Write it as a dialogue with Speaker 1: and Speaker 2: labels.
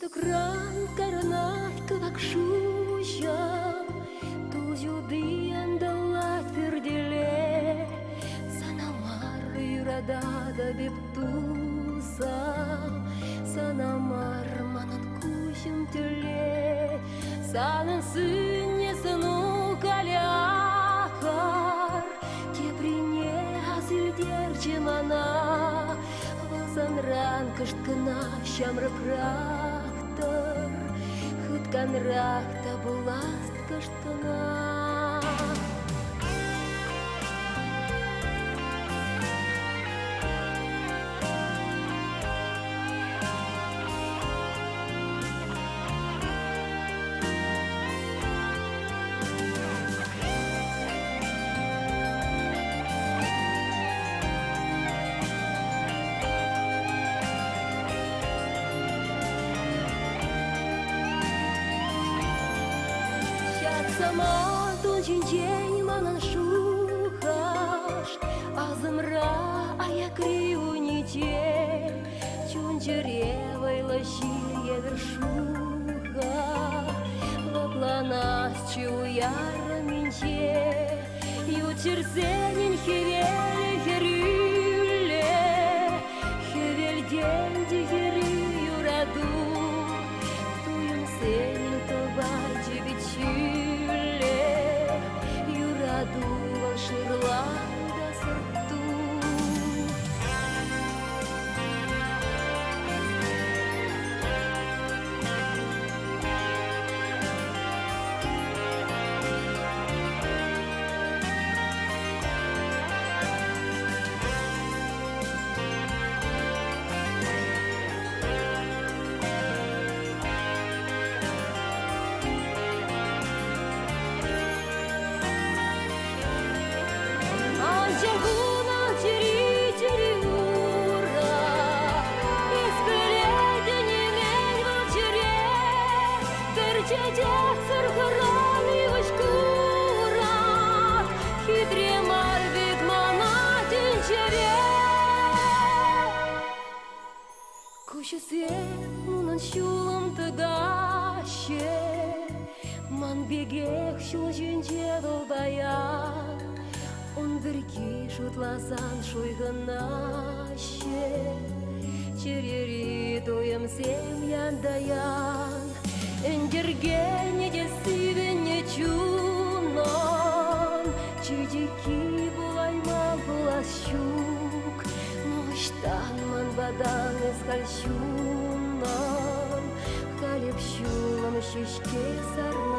Speaker 1: Шӑтӑкран карӑнать кӑвак шуҫӑм, Тул ҫути антӑлать пӳртелле. Сана мар юрататӑп эп, тусам, Сана мар манӑн куҫӑм тӗллет. Санӑн сӳннӗ сӑну калякар Теприне асилтерчӗ мана. Вӑл санран кӑшт кӑна ҫамрӑкрах-тӑр, Хытканрах та пулас кӑшт кӑна. Ҫак самант ун ҫинчен манӑн шухӑш Асӑмра аякри униче Чун-чӗре вӑйлӑ ҫил евӗр шухӑ Лӑпланасчӗ уярӑмӗнче Ют ҫӗрсенӗн хӗвелӗ хӗрӳллӗ Хӗвелтен те хӗрӳ юрату Туйӑмсенӗн кӑвайчӗ пит ҫӳллӗ Юрату вӑл шырлан та сӑрт-ту. Анчах унӑн чӗри-чӗри ура, Эс пӗлетӗн-и-мӗн вӑл чӗре? Пӗр чечексӗр хӑран йывӑҫ курак, Хитре мар пек мана тӗнчере. Куҫӗсем унӑн ҫулӑм тӑкаҫҫӗ, Ман пекех ҫул ҫинче вӑл паян. Ун пирки шутласан шуйхӑнаҫҫӗ, Чӗрери туйӑмсем янтаян. Ӗнтӗркенӗ те сивӗннӗ чунӑм, Чечекки пулайман пулас ҫук. Ну ӑҫтан ман патан эс халь ҫуннӑн, Халь эп ҫулӑм ҫеҫке сарнӑ.